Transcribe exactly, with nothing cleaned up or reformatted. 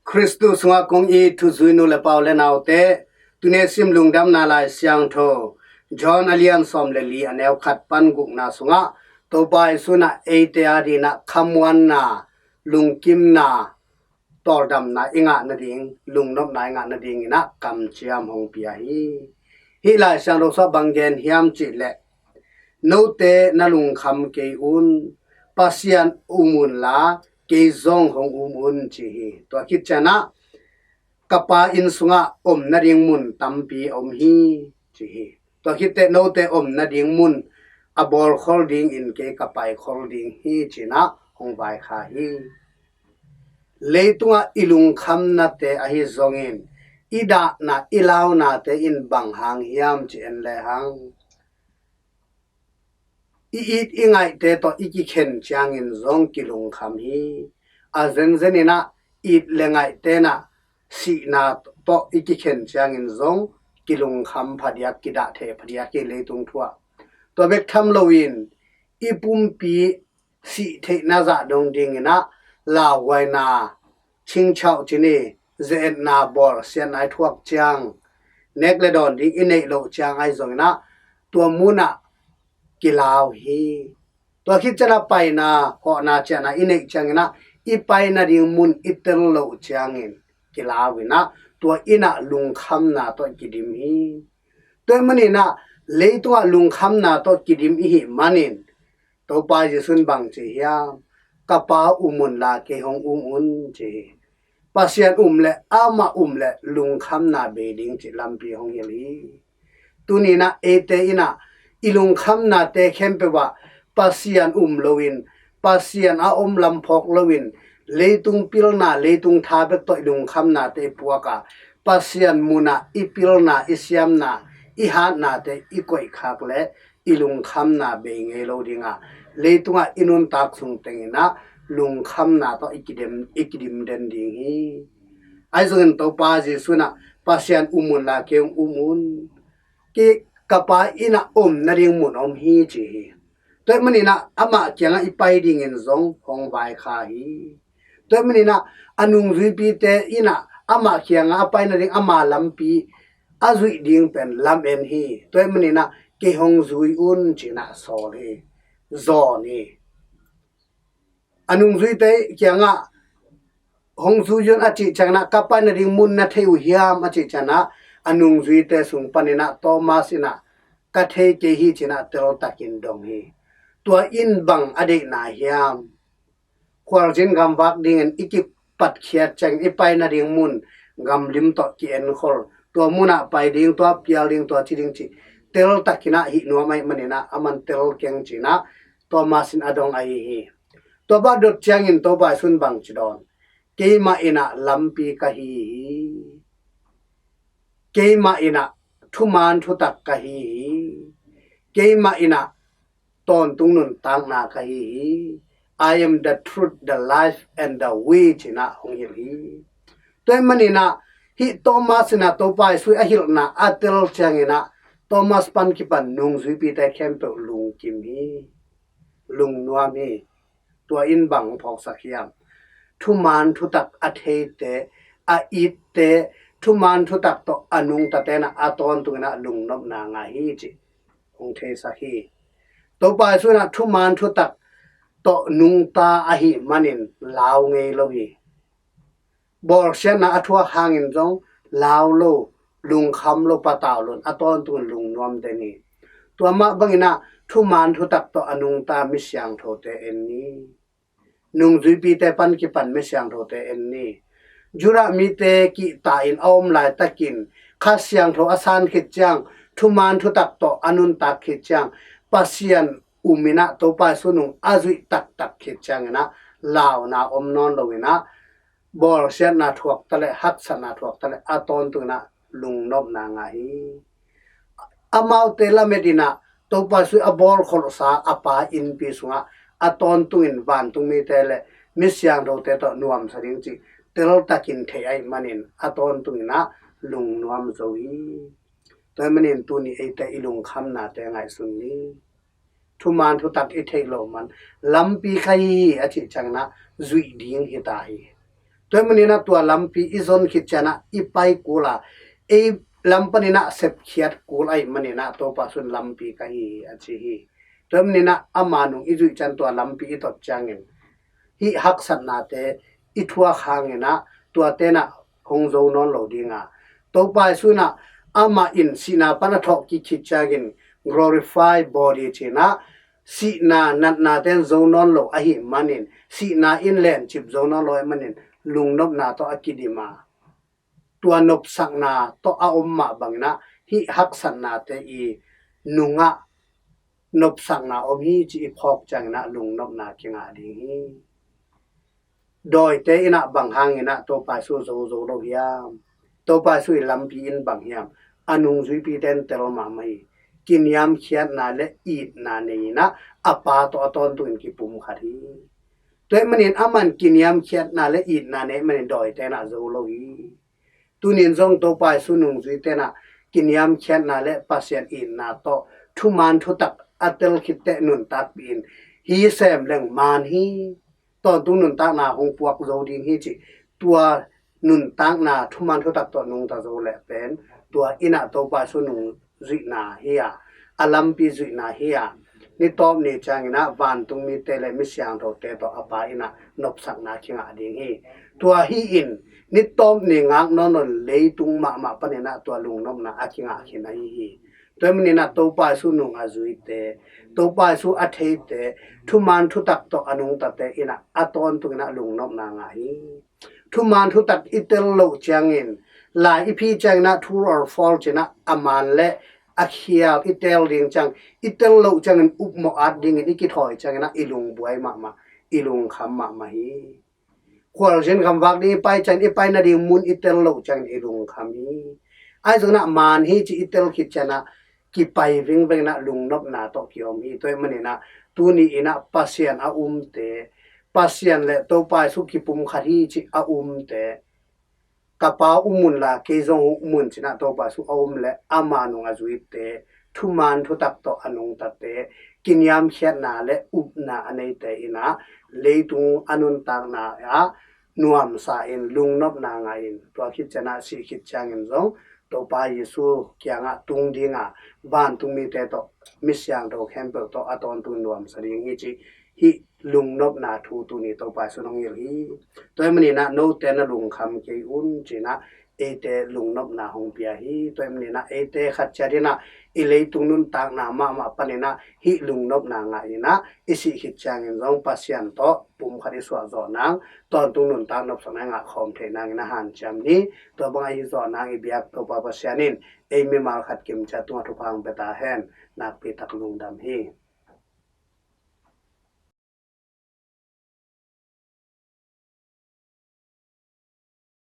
Khristu sungah kong it thuzui nu le pau le naute, tuni sim lungdamna Lai Siangtho John a lian sawm le li a neu khat pan gukna sungah Topa Jesu in ah eite adingin ah khamuanna, lungkimna, tawldamna i ngah nading, lungnopna i ngah nadingin ah kamciam hong pia hi. Hih Lai Siangtho sungah bang gen hiam cih leh, note na lungkham kei un, Pasian um unla kei zong hong um un, ci hi. Tua khit ciangin ah ka Pa inn sungah om nading mun tampi a om hi, ci hi. Tua khit teh note om nading mun a bawl khol dingin kei ka pai khol ding hi, ci-in ah hong vaikhak hi. Leitungah i lungkhamnate ahi zongin i dahna, i launate in bang hang hiam ci en lehang, i it i ngaihte tawh i kikhen ciangin zong kilungkham hi. A zenzen in ah it le ngaihte in ah sihna tawh i kikhen ciangin zong kilungkham phadiak, kidah thei phadiak hi leitung thu ah. Tua bek tham loin i pumpi sih theihna zah dong dingin ah lauhuaina, chingchau cih ni, ze-etna, bawlsiatna i thuak ciang, nek le dawn ding i neih loh ciang ahi zongin ah tua mun ah kilau hi. Tua khit ciangin ah paina, hawhna, ciahna i neih ciangin ah i pai nading mun i tel loh ciangin kilau in ah tua inn ah lungkhamna tawh kidim hi. Tua ahih manin ah leitungah lungkhamna tawh kidim i hih manin Topa Jesu in bang ci hiam? Ka Pa um unla kei hong um un, ci hi. Pasian um le, amah um le lungkhamna bei ding cih lampi hong hilh hi. Tuni-in ah eite in ah i lungkhamnate khempeuh ah Pasian um loin, Pasian a om lam phawk loin, leitung pilna, leitung tha bek tawh i lungkhamnate i puak a, Pasian mun ah i pilna, i siamna, i hatnate i koihkhak leh i lungkhamna bei ngei lo ding a, leitungah i nuntak sung tengin ah lungkhamna tawh i kidim, i kidim den ding hi. Ahi zongin Topa Jesu in ah Pasian um unla kei hong um un, kei ka Pa inn ah om nading mun om hi, ci hi. Tua ahih manin ah amah kiangah i pai dingin zong hong vaikhak hi. Tua ahih manin ah a nungzuipite in ah amah kiangah a pai nading ama lampi a zuih ding pen lamen hi. Tua ahih manin ah kei hong zui un, ci-in ah sawl hi, zawn hi. A nungzuite kiangah hong zui un a cih ciangin ah ka pai nading mun na thei uh hiam a cih ciangin ah a nungzuite sung panin ah Thomas in ah ka thei kei hi, ci-in ah teltakin dong hi. Tua in bang a deihna hiam? Khualzin gamvak dingin i kipatkhiat ciangin i pai nading mun gamlim tawh ki-enkhol, tua mun ah pai ding, tua pial ding, tua ci ding cih teltakin ah hih nuam ahih manin ah aman tel keng, ci-in ah Thomas in a dong ahi hi. Tua bang dot ciangin Topa Jesu in bang ci dawn? Keimah in ah lampi ka hi hi. Keimah in ah thuman thutak ka hi hi. Keimah in ah tawntung nuntakna ka hi hi. I am the truth, the life and the way, ci-in ah hong hilh hi. Tua ahih manin ah hih Thomas in ah Topa Jesu a hilhna a tel ciangin ah Thomas pan kipan nungzuipite khempeuh lungkim hi, lungnuam hi. Tua in bang phawksak hiam? Thuman thutak a theite, a itte, thuman thutak tawh a nungtate in ah a tawntungin ah lungnopna ngah hi, cih hong theisak hi. Topa Jesu in ah thuman thutak tawh nungta ahih manin lau ngei lo hi. Bawlsiatna a thuak hangin zong lau lo, lungkham lo, patau lo in a tawntungin lungnuam den hi. Tua mah bangin ah thuman thutak tawh a nungta mi siangthote en ni. Nungzuipite pan kipan mi siangthote en ni. Judah mite kihta-in a om laitakin Kha Siangtho a san khit ciang thuman thutak tawh a nuntak khit ciang Pasian um in ah Topa Jesu nung a zuih taktak khit ciangin ah launa om nawn loin ah bawlsiatna thuak taleh, haksatna thuak taleh a tawntungin ah lungnopna ngah hi. Amaute lamet in ah Topa Jesu a bawlkholhsa a Pa innpi sungah a tawntungin vantungmite le mi siangthote tawh nuamsa ding cih teltakin theih ahih manin a tawntungin ah lungnuam zo hi. Tua ahih manin tuni eite i lungkhamnate ngaihsun ni. Thuman thutak i theih loh man lampi ka hi hi a cih ciangin ah zuih ding hi ta hi. Tua ahih maninah tua lampi i zon khit cianah i pai kul a, ei lam paninah sepkhiat kul ahih maninah Topa Jesu'n lampi ka hi a ci hi. Tua ahih maninah ama nung i zuih ciang tua lampi i tot ciangin hih haksatnate i thuak hanginah tua tenah hong zo nawn lo dinga, Topa Jesu'n ah amah in sihna pan a thawh kikhit ciangin glorify body cinah sihna natna ten zo nawn lo ahih manin, sihna in lencip zo nawn lo ahih manin, lungnopna tawh a kidim a, tua nopsakna tawh a om mah banginah hih haksatnate i nungah nopsakna om hi ci i phawk cianginah lungnopna kingah ding hi. Dawite inah bang hanginah Topa Jesu zo zo lo hiam? Topa Jesu i lampi in bang hiam? A nungzuipi ten tel mahmah hi. Kiniamkhiatna le itna nei inah a Pa tawh a tawntungin kipumkhat hi. Tua ahih manin aman kiniamkhiatna le itna nei ahih manin dawite inah zo lo hi. Tunin zong Topa Jesu nungzui tenah kiniamkhiatna le Pasian itna tawh thuman thutak a tel khitteh nuntakpi in hi sem leng man hi, tawntung nuntakna hong puak zo ding hi ci. Tua nuntakna thuman thutak tawh nungta zo leh pen tua inah Topa Jesu nungzuihna hi a, a lampi zuihna hi a, ni tawp ni cianginah vantung mite le mi siangthote tawh a Pa inah nopsakna kingah ding hi. Tua hi in ni tawp ni ngak nawn lo in leitung mahmah paninah tua lungnopna a kingah khin ahi hi. Tua ahih maninah Topa Jesu nung a zuite, Topa Jesu a theite, thuman thutak tawh a nungtate inah a tawntunginah lungnopna ngah hi. Thuman thutak i tel loh ciangin, lai i phi cianginah true or false cinah a man le a khial i tel ding ciang, i tel loh ciangin upmawh at dingin i kithawi cianginah i lungbuai mahmah, i lungkham mahmah hi. Khualzin kham vak ding i pai ciang, i pai nading mun i tel loh ciangin i lungkham hi. Ahi zonginah man hi ci i tel khit cianah kipai vingvenginah lungnopna tawh kiom hi. Tua ahih maninah tuni inah Pasian a umte, Pasian le Topa Jesu kipumkhat hi ci a umte, ka Pa um unla kei zong hong um un cinah Topa Jesu a um le ama nung a zuite, thuman thutak tawh a nungtate, kiniamkhiatna le upna a neite inah leitung a nuntakna ah nuamsa in lungnopna ngah in, tua khit cianah sih khit ciangin zong Topa Jesu kiangah tung dinga, vantung mite tawh, mi siangtho khempeuh tawh a tawntung nuamsa ding hi ci. Hih lungnopna thu tuni Topa Jesu in hong hilh hi. Tua ahih maninah note na lungkham kei un cinah eite lungnopna hong pia hi. Tua ahih maninah eite khat ciat inah i leitung nuntakna mahmah paninah hih lungnopna ngah inah i sih khit ciangin zong Pasian tawh pumkhat i suah zawh nang, tawntung nuntak nopsakna i ngah khawm theih nangin a hanciam ni. Tua bang ahi zawh nang i biak Topa Pasian in ei mimal khat kimciat tungah thupha hong pia ta hen. Nakpi tak lungdam hi.